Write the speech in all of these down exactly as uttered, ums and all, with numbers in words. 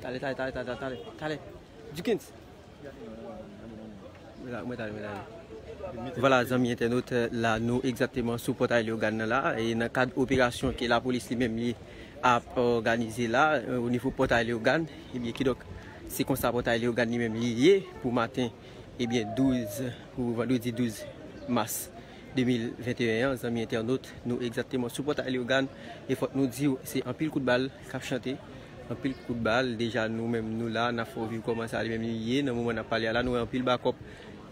Tale, tale, tale, tale, tale, tale. Dukens. Mwen tale, mwen tale. Vwala, zanmi entènot, la nou egzakteman sou Pòtay Leyogàn nan la, e nan kad operasyon ke lapolis li menm li ap òganize la, o nivo Pòtay Leyogàn, ebyen, kidonk, se konsa Pòtay Leyogàn li menm li ye pou maten, ebyen, douz, pou vandredi douz mas de mil venteyen an, zanmi entènot, nou egzakteman sou Pòtay Leyogàn, e fòk nou di w, se anpil kout bal k ap chante, anpil kout bal, deja nou menm nou la, n ap fè w viv kòman sa li menm li ye, nan moman n ap pale a la, nou wè anpil bakòp,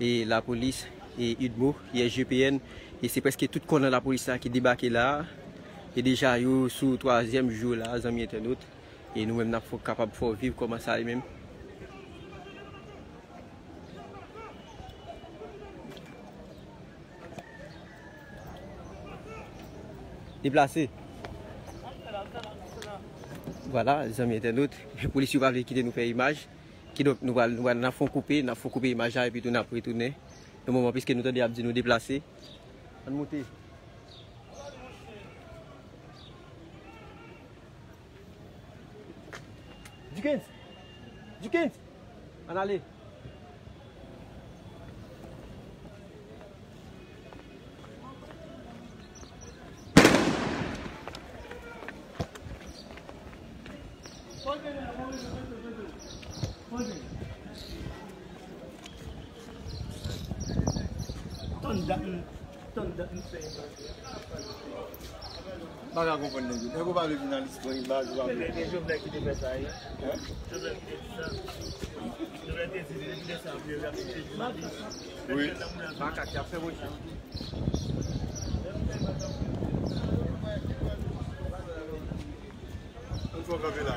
e lapolis, e udmo, e S G P N, e se prèske tout kò nan lapolis la ki debake la, e deja yo sou twazyèm jou la, zanmi entènot, e nou menm n ap fè w kapab fè w viv kòman sa li menm. Deplase. Vwala, zanmi entènot, polis yo pa vle kite nou fè imaj. Kidonk, nou pral, nou pral, n ap fè yon koupe, n ap fè yon koupe imaj la, epi tou n ap retounen. Nan moman, piske nou tande y ap di nou deplase. Ann moute. Dukens! Dukens! Ann ale! Tann dat m, tann dat m fè imaj la. M pa ka konprann nèg yo. Nèg yo pa vle vin nan listwa imaj, yo pa vle. Se Jovenel ki te fè sa, wi. Hein? Jovenel ki te di sa. Jovenel te di, depi lè sa, yo ap mete jounalis. Wi. Makak, y ap fè mwen. Ann fè w kanpe la.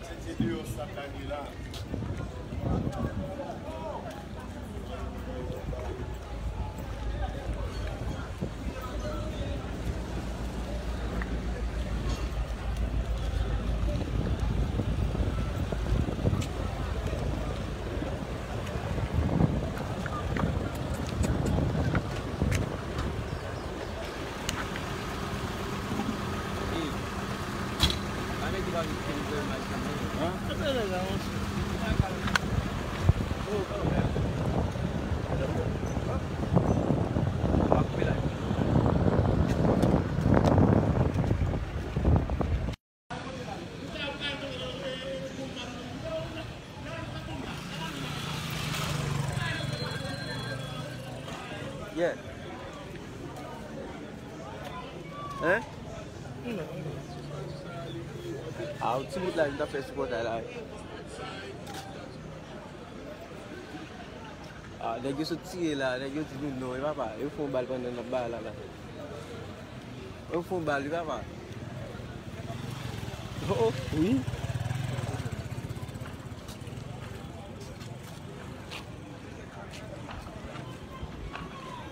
Se te deyò sa k lage la. Yeah. Hein? Ah, yon ti bout la, nou ta fè sipòtay la. Ah, nèg yo sot tire la, nèg yo di nou non, e papa, yo fè yon bal pandan n ap bay la, la. Yo fè yon bal, wi, papa. Oh, oh, wi.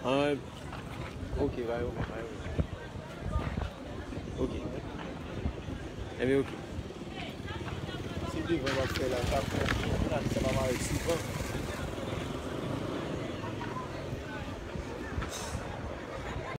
Ah, ok, pa yon, pa yon. Ok. Enben, ok. Se devan w ap fè la, sa fè, sa pa parèt souvan.